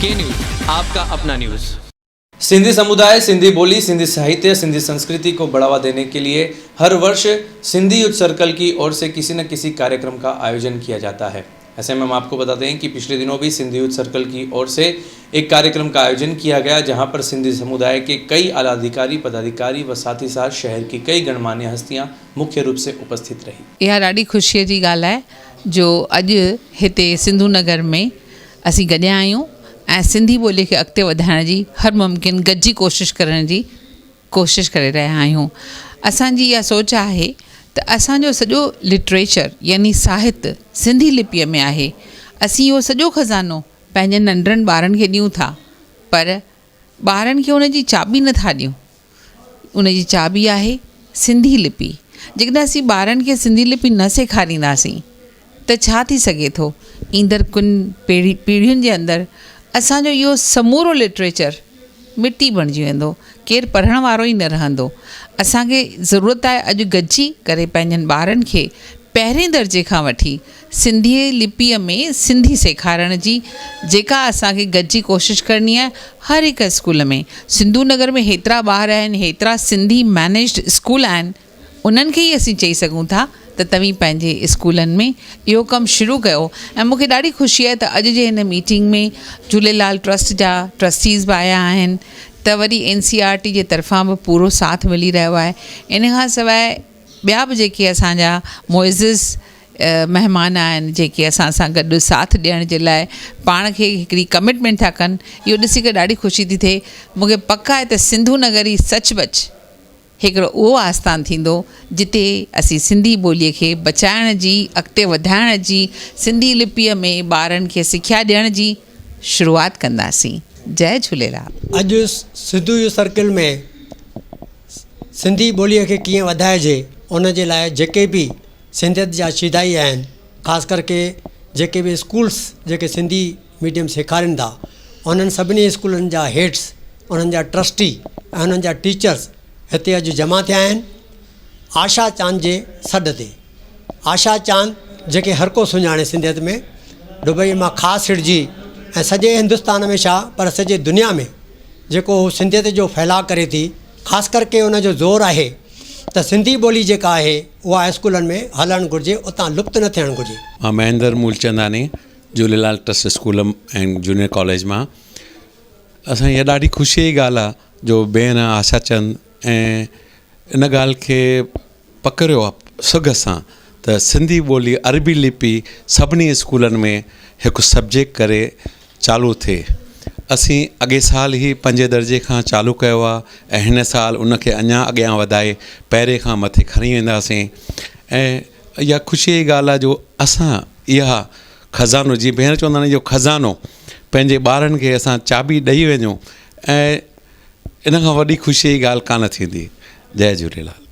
के न्यूज आपका अपना न्यूज। सिंधी समुदाय, सिंधी बोली, सिंधी साहित्य, सिंधी संस्कृति को बढ़ावा देने के लिए हर वर्ष सिंधी यूथ सर्कल की ओर से किसी न किसी कार्यक्रम का आयोजन किया जाता है। ऐसे में हम आपको बताते हैं कि पिछले दिनों भी सिंधी यूथ सर्कल की ओर से एक कार्यक्रम का आयोजन किया गया, जहां पर सिंधी समुदाय के कई आला अधिकारी, पदाधिकारी व साथ ही साथ शहर की कई गणमान्य हस्तियां मुख्य रूप से उपस्थित रही। इहा ॾाढी ख़ुशीअ जी ॻाल्हि आहे जो अॼु हिते सिंधु नगर में असीं गॾिया आहियूं ऐं सिंधी ॿोलीअ खे अॻिते वधाइण जी हर मुमकिन गॾिजी कोशिश करण जी कोशिश करे रहिया आहियूं। असांजी इहा सोच आहे त असांजो सॼो लिटरेचर यानी साहित्य सिंधी लिपीअ में आहे। असीं इहो सॼो ख़ज़ानो पंहिंजे नंढड़नि ॿारनि खे ॾियूं था, पर ॿारनि खे उनजी चाॿी नथा ॾियूं। उन जी चाॿी आहे सिंधी लिपी। जेकॾहिं असीं ॿारनि खे सिंधी लिपी न सेखारींदासीं त छा थी सघे थो? ईंदड़ कुझु पीढ़ियुनि जे अंदरि असांजो इहो समूरो लिटरेचर मिटी बणिजी वेंदो, केरु पढ़ण वारो ई न रहंदो। असांखे ज़रूरत आहे अॼु गॾिजी करे पंहिंजनि ॿारनि खे पहिरें दर्जे खां वठी सिंधी लिपीअ में सिंधी सेखारण जी, जेका असांखे गॾिजी कोशिश करणी आहे। हर हिकु स्कूल में, सिंधु नगर में हेतिरा ॿार आहिनि, हेतिरा सिंधी मैनेज्ड स्कूल आहिनि, उन्हनि खे ई असीं चई सघूं था त तव्हीं पंहिंजे स्कूलनि में इहो कमु शुरू कयो। ऐं मूंखे ॾाढी ख़ुशी आहे त अॼु जे हिन मीटिंग में झूलेलाल ट्रस्ट जा ट्रस्टीज़ बि आया आहिनि, त वरी एन सी आर T जे तरफ़ां बि पूरो साथ मिली रहियो आहे। इन खां सवाइ ॿिया बि जेके असांजा मुइज़िज़ महिमान आहिनि, जेके असां सां गॾु साथ ॾियण जे लाइ पाण खे हिकिड़ी कमिटमेंट था कनि, इहो ॾिसी करे ॾाढी ख़ुशी थी थिए। मूंखे पक आहे त सिंधु नगर ई सच बच हिकिड़ो उहो आस्थान थींदो जिते असीं सिंधी ॿोलीअ खे बचाइण जी, अॻिते वधाइण जी, सिंधी लिपीअ में ॿारनि खे सिख्या ॾियण जी शुरूआत कंदासीं। जय झूलेलाल। अॼु सिंधु यूथ सर्कल में सिंधी ॿोलीअ खे कीअं वधाइजे, उन जे लाइ जेके बि सिंधियत जा शिदाई आहिनि, ख़ासि करके जेके बि स्कूल्स जेके सिंधी मीडियम सेखारीनि था, उन्हनि सभिनी स्कूलनि जा हेड्स, उन्हनि जा ट्रस्टी ऐं उन्हनि जा टीचर्स हिते अॼु जमा थिया आहिनि आशा चांद जे सॾ ते। आशा चांद जेके हर को सुञाणे सिंधियत में, दुबई मां ख़ासि सिड़जी ऐं सॼे हिंदुस्तान में छा पर सॼे दुनिया में जेको सिंधियत जो फैलाव करे थी, ख़ासि करके उन जो ज़ोर आहे त सिंधी ॿोली जेका आहे उहा स्कूलनि में हलणु घुरिजे, उतां लुप्त न थियणु घुरिजे। मां Mahendar Moolchandani, Jhulelal trust school and junior college मां। असांजी इहा ॾाढी ख़ुशीअ जी ॻाल्हि आहे जो भेण आशा चंद ऐं इन ॻाल्हि खे पकड़ियो आहे सघ सां त सिंधी ॿोली अरबी लिपि सभिनी स्कूलनि में हिकु सब्जेक्ट करे चालू थिए। असीं अॻे साल ई पंजे दर्जे खां चालू कयो आहे ऐं हिन साल उनखे अञा अॻियां वधाए पहिरें खां मथे खणी वेंदासीं। ऐं इहा ख़ुशीअ जी ॻाल्हि आहे जो असां इहा ख़ज़ानो, जीअं भेण चवंदा आहिनि, इहो ख़ज़ानो पंहिंजे ॿारनि खे असां चाबी ॾेई वञूं ऐं इन खां वॾी ख़ुशीअ जी ॻाल्हि कान थींदी। जय झूलेलाल।